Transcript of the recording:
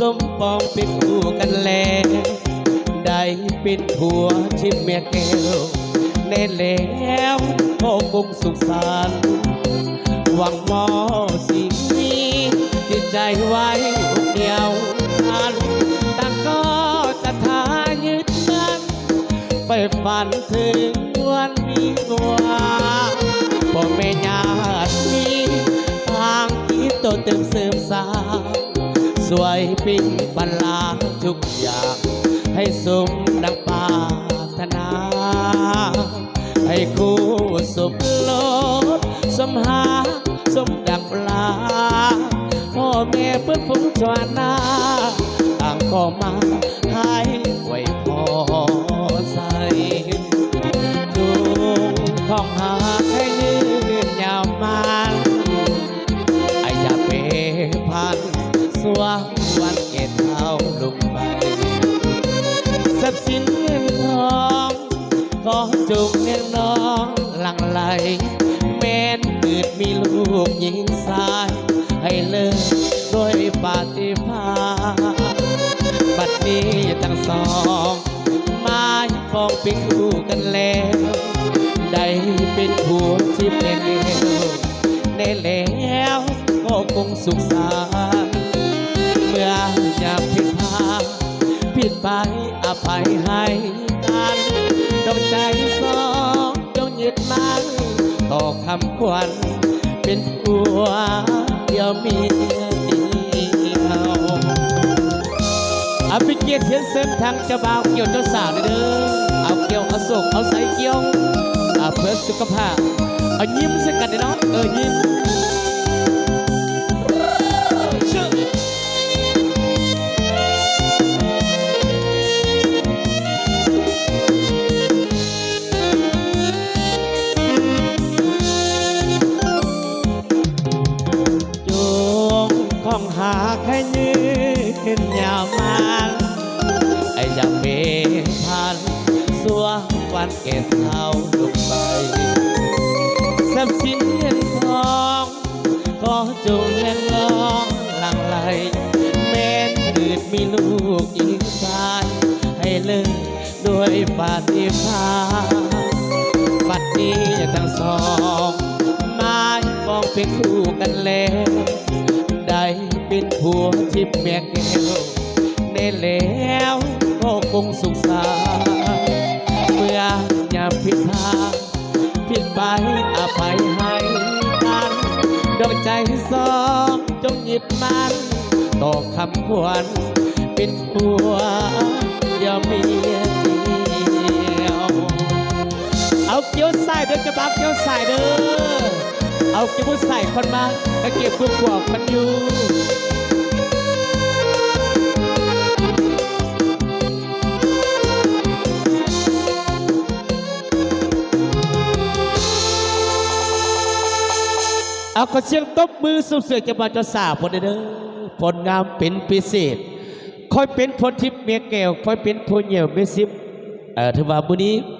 ສົມປອງເປັນຄູ່ກັນແລ້ວ ໄດ້ເປັນຜົວທິບແມ່ແກ້ວ ແນ່ແລ້ວກໍຄົງສຸກສັນ ຫວັງໝໍຊິມີຈິດໃຈໄວ້ອົກດຽວກັນ ຕ່າງກໍສັດທາຍຶດໝັ້ນ ໄປຝັນເຖິງວັນວິວາ ພໍ່ແມ່ຍາດມີທາງຄິດຕໍ່ເຕີມເສີມສ້າງ ຊ່ວຍປິ່ນປານລາທຸກຢ່າງ ໃຫ້ສົມດັ່ງປາດຖະໜາ ໃຫ້ຄູ່ສົມລົດສົມຫາ ສົມດັ່ງປາ ພໍ່ແມ່ເພິ່ນພົງຊວນນາ ຕ່າງກໍມາໃຫ້ອວຍພອນໃສ່ ຈົ່ງຄອງຫາໃຫ້ຍືນຍາວມານ ອາ ຢ່າເປພັນ ສວາງວັນແກ່ເຖົ້າລົງໄປ ຊັບສິນເງິນທອງ ຂໍຈົ່ງລ້ຽງນ້ອງຫຼັ່ງໄຫຼ ແມ່ນເກີດມີລູກຍິງຊາຍ ໃຫ້ເລີດດ້ວຍປາຕິພານ ບັດນີ້ທັງສອງ ໝາຍປອງເປັນຄູ່ກັນແລ້ວ ໄດ້ເປັນຜົວທິບແມ່ແກ້ວ ແນ່ແລ້ວກໍຄົງສຸກສັນ ເມື່ອຍາມຜິດພາດ ຜິດໄປອະໄພໃຫ້ກັນ ດວງໃຈສອງຈົ່ງຍຶດໝັ້ນ ຕໍ່ຄຳຂວັນ ເປັນຜົວດຽວເມຍດຽວ ອາ ເປັນກຽດຮຽນເຊີນທາງເຈົ້າບ່າວກ່ຽວເຈົ້າສາວເດີ ເອົາກ່ຽວ ເອົາໂສກ ເອົາໄຊກ່ຽວ ອາ ເພື່ອສຸຂະພາບ ເອົາຍິ້ມໃສ່ກັນເດີເນາະ ເອີ ຍິ້ມ ຈົ່ງຄອງຫາໃຫ້ຍືນຍາວມານ ໃຫ້ຢ່າເມພັນ ສວາງວັນແກ່ເຖົ້າລົງໄປ ຊັບສິນເງິນທອງ ຂໍຈົ່ງແລນລອງຫຼັ່ງໄຫຼ ແມ່ນຄືດມີລູກອີກຊາຍ ໃຫ້ເລີດດ້ວຍປາຕິພານ ບັດນີ້ທັງສອງ ໝາຍປອງເປັນຄູ່ກັນແລ້ວ ໄດ້ເປັນຜົວທິບແມ່ແກ້ວ ແນ່ແລ້ວກໍຄົງສຸກສານ ເມື່ອຍາມຜິດພາດ ຜິດໄປອະໄພໃຫ້ກັນ ດວງໃຈສອງຈົ່ງຍຶດໝັ້ນ ຕໍ່ຄຳຂວັນ ເປັນຜົວດຽວເມຍດຽວ ເອົາກ່ຽວສາຍເດີ ເຈົ້າບ່າວກ່ຽວສາຍເດີ ເອົາກ່ຽວສາຍຄວັນມາ ກະເກັບຜູ້ຂວາຄວັນຢູ່ ເອົາ ຂໍສຽງຕົບມືຊົມເຊີຍເຈົ້າບ່າວເຈົ້າສາວເພິ່ນແດ່ເດີ ຜົນງາມເປັນພິເສດ ຂ້ອຍເປັນຜົວທິບເມຍແກ້ວ ຂ້ອຍເປັນຜົວແຍວເມຍສິບ ເອີ ຖືວ່າມື້ນີ້ກ